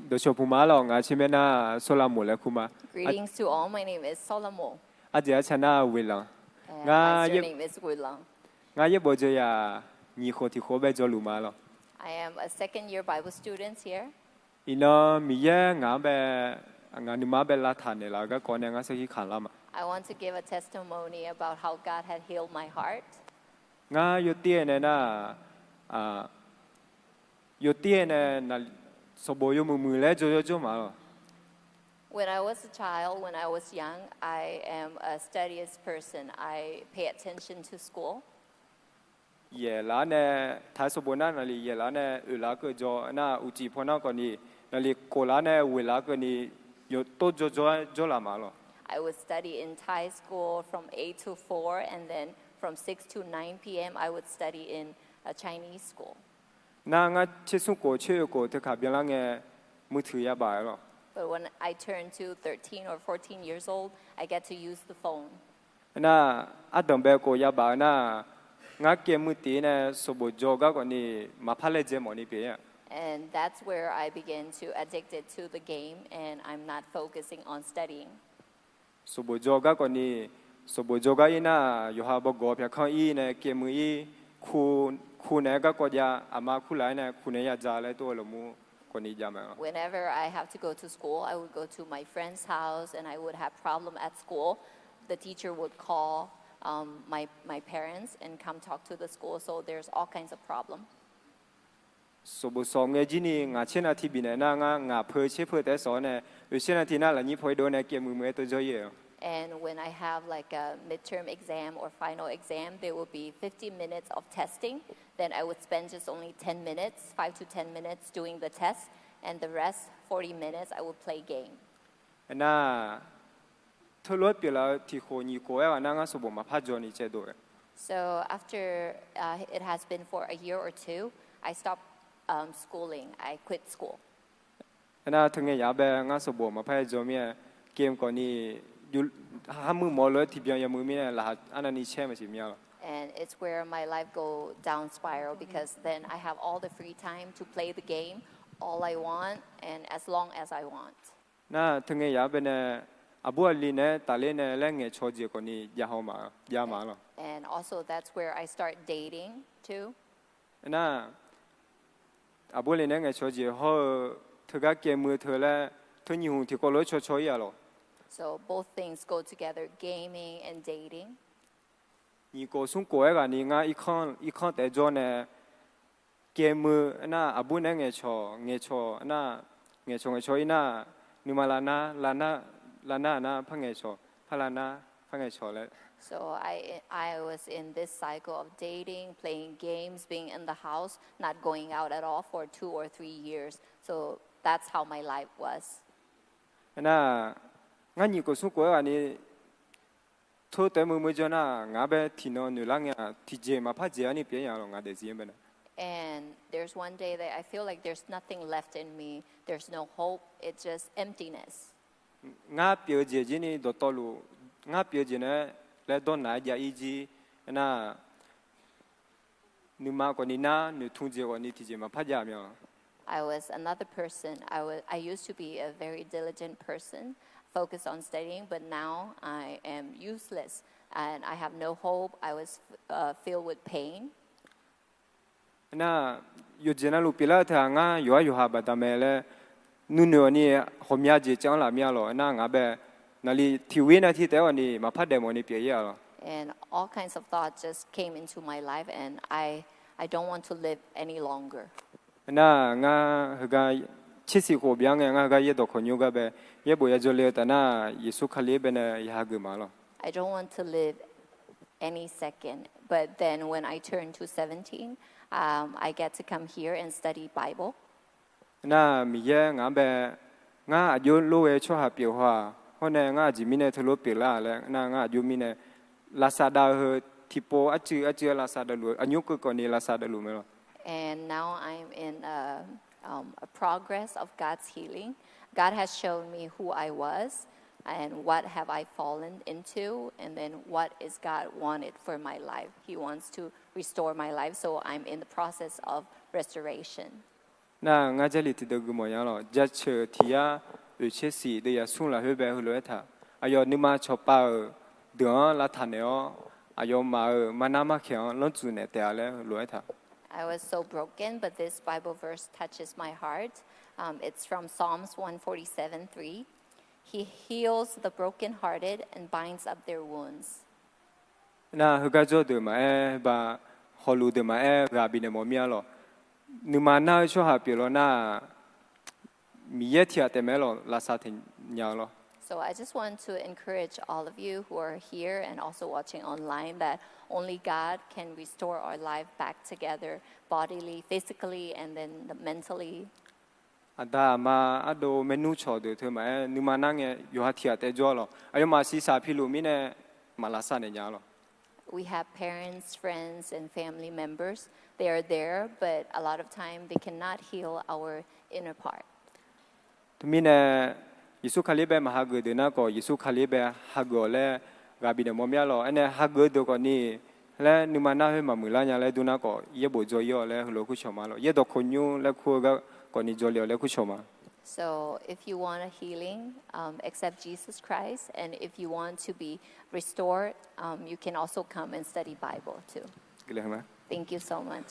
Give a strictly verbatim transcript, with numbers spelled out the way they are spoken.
Dawqcawq puq ma lawq, ngaq tser maer nar Sawrlavmoq laer kur ma. Greetings to all. My name is Sawrlavmoq. Arjeq arca nar Weqlanq. And my surname is Weqlanq. Ngar yaerbof dzawyaq nyiq khof tiq khof bae jawrluf ma lawq. I am a second year Bible student here. Iqnan Miqyaer ngaq-anr bae, ngaq nuima-anr bae lavtaq naeqlaf-eu garkawv nae ngar sarkir kaq lar ma. I want to give a testimony about how God had healed my heart. Ngar yawtir-aer nae nar, yawtir-aer nae sanqbof yawmuiq muiq laer jawr jawr jawr ma lawq. When I was a child, when I was young, I am a studious person. I pay attention to school. Yaeqlaf-aer nae, taq-aer sanqbof nar naqli yaeqlaf-aer nae oeqlaf-aer keuv jawr nar, uqcif paw nar khawfni naqli koflaf-aer nae weqlaf-aer keuvni yawtor jawr jawr-aer jawrlaf ma lawq. I would study in Thai school from eight to four, and then from six to nine p m, I would study in a Chinese school. Nar ngar tser smr khof tser oe khof teukaq byanlar ngae, muiq teuq yabaf-aer lawq. But when I turn to thirteen or fourteen years old, I get to use the phone. Nar, ardanq bae khof yabaf-eu nar, ngar kaev muiq tif-ir nae sanqbof jawr-eu garkawvni maqpar laejae mawfni pyeuf-ir-a. And that's where I began to addicted to the game, and I'm not focusing on studying. Sanqbof jawr-eu garkawvni, sanqbof jawr gar-ir nar, yawqha bawgawq pyaqkanr-ir nae kaev muiq-ir, ku naeq-aer garkawv jav, aqma kurlaf-aer nae ku naeq-aer ya dza laer tov-eu lafmur khawfni jav mae. Whenever I have to go to school, I would go to my friend's house, and I would have problem at school. The teacher would call, um, my my parents and come talk to the school. So there's all kinds of problem. Sanqbof sawq ngae jir ni ngaq tser nav tiq bifnaeq nar, ngar ngaq peu tser peu taef-aer sawq-awr nae, oe tser nav tiq nar lafnyir paw-ir dov nae kaev muiq muiq-aer tov jawr-ir-euq. And when I have like a midterm exam or final exam, there will be fifteen minutes of testing. Then I would spend just only ten minutes, five to ten minutes doing the test, and the rest forty minutes I would play game. Nar, teulof-aer pyeuflaf-eu tiq khof nyiq khof-aer ghaq nar ngar sanqbof maqpar jawr ni caevdov-aer. So after, uh, it has been for a year or two, I stopped, um, schooling. I quit school. Nar teungae yaq-anr bae ngar sanqbof maqpar-aer jawr mir-aer, game khawfni, ha muiq mawf-eu lof-aer tiqbyan yamuiq mirnae laqkhaq arnavni caer maqsiq mir-a lawq. And it's where my life go down spiral because then I have all the free time to play the game all I want and as long as I want. Nar teungae yaq-anr bae nae, aqbur aqli naeq-aer tafler nae laer ngaeqcawq jeq khawfni jav haw ma, jav ma lawq. And also that's where I start dating too. Nar, aqbur aqli naeq-aer ngaeqcawq jeq hawr-eu, teugar kaev muiq-eu teu laer, teu nyiq hmq tiqkawv lof-aer cawcaw-ir-a lawq. So both things go together, gaming and dating. Nyiq khof smr khof-aer ghaq ni ngar irkanr taef-aer jawr nae, kaev muiq-eu nar, aqbur naeq-aer ngaeqcawq, ngaeqcawq nar, ngaeqcawq ngaeqcawq-ir nar, nuima lavnar, lavnar, lavnar-aq nar par ngaeqcawq, par lavnar, par ngaeqcawq laer. So I, I was in this cycle of dating, playing games, being in the house, not going out at all for two or three years. So that's how my life was. Nar, ngar nyiq khof smr khof-aer ghaq ni teu taef-aer muiq muiq jawr nar, ngaq-anr bae tiqnan noeqlar ngae-aq, tiqjeq maqpar jeq-ar ni pyeuf-ir-a lawq, ngaq daefzir-anr bae nar. And there's one day that I feel like there's nothing left in me, there's no hope, it's just emptiness. Ngar pyeuf-eu jeq jir ni dawqtawvluf, ngar pyeuf-eu jeq naeq-aer laer dawrnaq-aer jav-ir jir nar, nuima khawfni nar, noeqtmq jeq khawfni tiqjeq maqpar jav-a mya. I was another person. I was, I used to be a very diligent person, focused on studying, but now I am useless and I have no hope. I was, uh, filled with pain. Nar, yawqjeq navluf pyeuflar-eu teu-aq ngar yawqhar yawqha baqda mae laer nuinoeq-awq ni, ghawqmya jeq can-anr laf mir-a lawq. Nar ngaq-anr bae naqli tiq ghir nav tir taef-aer-awq ni maqpar daef mawf ni pyeuf-ir-a lawq. And all kinds of thoughts just came into my life, and I, I don't want to live any longer. Nar, ngar heugar tser siq khof bya ngae, ngar heugar yaerdawq khawqnymr gar bae yaerbof ya jawrle-eu taf nar, Yeqsur Kali-anr bae nae ya hageuf ma lawq. I don't want to live any second, but then when I turn to seventeen, um, I get to come here and study Bible. Nar, Miqyaer ngaq-anr bae, ngar aqjox lor ghae-eu tsawrhaq pyeuf haw-aq, hawr nae ngar aqjeq mirnae teulof pyeuflar-a laer nar, ngar aqjox mirnae lavsav dav-eu heu tiqpov arcuiv arcuiv-aer lavsav davluf-eu, aqnymr keuv kawvni lavsav davluf mae lawq. And now I'm in a, um, a progress of God's healing. God has shown me who I was and what have I fallen into, and then what is God wanted for my life. He wants to restore my life, so I'm in the process of restoration. Nar ngar Jarlif tiqdeuv gui mawf nya lawq. Jaceuq tiq yar oeq tser siq deuv yar smr lafkhoer bae heulof-aer taq, aqyawf nuima cawqpav-euq deuq-anr lavtaq naeq-awr, aqyawfmaf-euq marnar markhaeq-anr lanrtsuf naeq taef-a laer heulof-aer taq. I was so broken, but this Bible verse touches my heart. Um, it's from Psalms one forty-seven three. He heals the brokenhearted and binds up their wounds. Nar heugar jawr deuq maqaer ba, hawluf deuq maqaer ghaq bifnaeq mawf mir-a lawq. Nuima nar-eu tsawrhaq pyeuf law nar-aq, Miqyaer tiq ghaq taef mae-aer lawq lavsav taeq nya-eu lawr. So I just want to encourage all of you who are here and also watching online that only God can restore our life back together, bodily, physically, and then the mentally. Aqda aqma ardov maernmr cawq deuq teu maqaer, nuima nar ngae yawqha tiq ghaq taef jawr-a lawq. Aqyawfmaf siqsaq piluf mirnae maq lavsav naeq nya-a lawq. We have parents, friends, and family members. They are there, but a lot of time they cannot heal our inner part. Teumirnae Yeqsur Kali bae maq hageuf deuq nar khawf, Yeqsur Kali bae hageuf-awq laer ghaq bifnaeq mawf mir-a lawq. Aernae hageuf deuq khawfni laer nuima nar khoer maqmuiqlar nya laer dur nar khawf, yaerbof dzaw-ir-awq laer heulof kur cawq ma lawq. Yaerdawq khof nymr laer kur-eu gar khawfni dzaw le-awq laer kur cawq ma. So if you want a healing, um, accept Jesus Christ, and if you want to be restored, um, you can also come and study Bible too. Thank you so much.